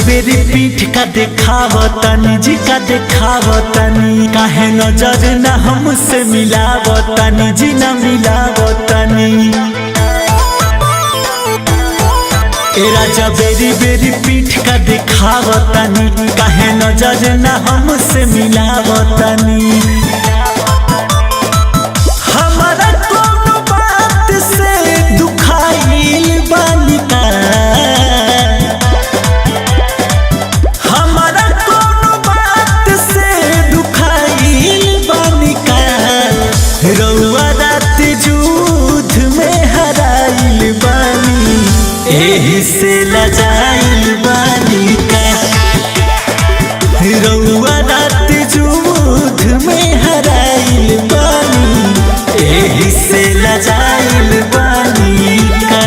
बेरी पीठ का देखावतनी जी का देखावतनी, काहे नजर न हमसे मिलावतनी जी न मिलावतनी। ए राजा बेरी बेरी पीठ का देखावतनी, काहे नजर न हमसे मिलावतनी। हमारा कोनो बात से दुखाइल बानी का, हमारा कोनो बात से दुखाइल बानी का। रउआ रात जुध में हराइल बानी, एही से लजाइल बानी का। रउआ रात जुध में हराइल बानी, एही से लजाइल बानी का।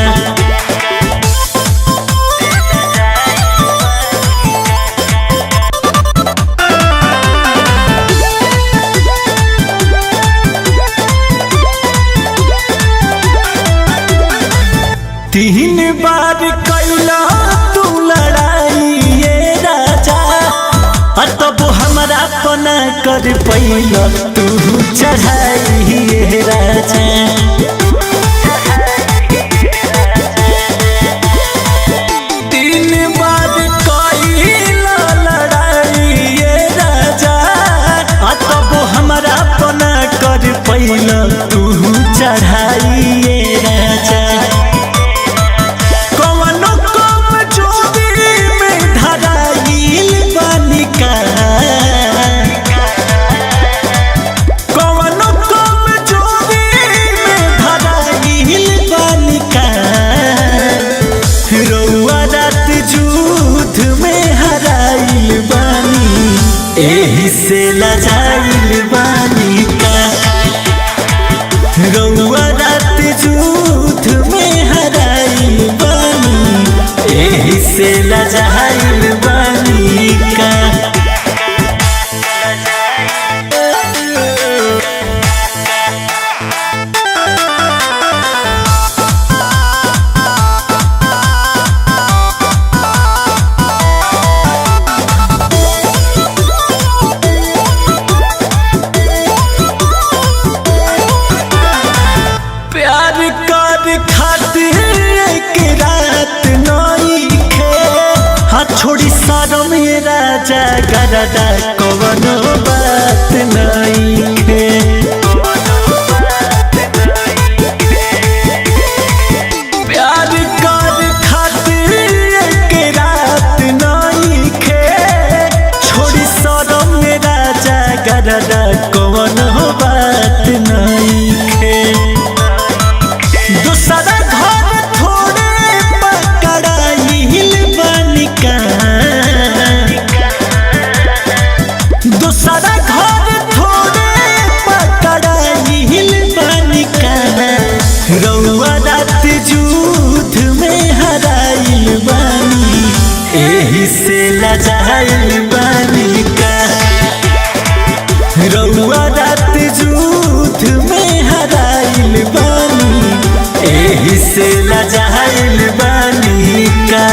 तीन बार कैला तू लड़ाई ये राजा, तब हमरा पना कर पैला तू चढ़ाई ये राजा। तीन बार कैला लड़ाई ये राजा, तब हमरा पना कर पैला तू चढ़ाई ये राजा। एही से लजाइल बानी का। रउआ रात जुध में हराइल बानी, एही से लजाइल बानी का। प्यार कर खातिर एक रात नइखे, हाँ छोड़ी शरम ये राजा गरदा कवनो बात नइखे। प्यार कर खातिर एक रात नइखे, छोड़ी शरम ये राजा गरदा कवनो बात नइखे। दूसरा घर थोड़े पकड़ाइल बानी का, दूसरा घर थोड़े पकड़ाइल बानी का। रउआ रात जुध में हराइल बानी, एही से लजाइल बानी का। रउआ रात जुध में हराइल बानी, एही से लजाइल बानी का।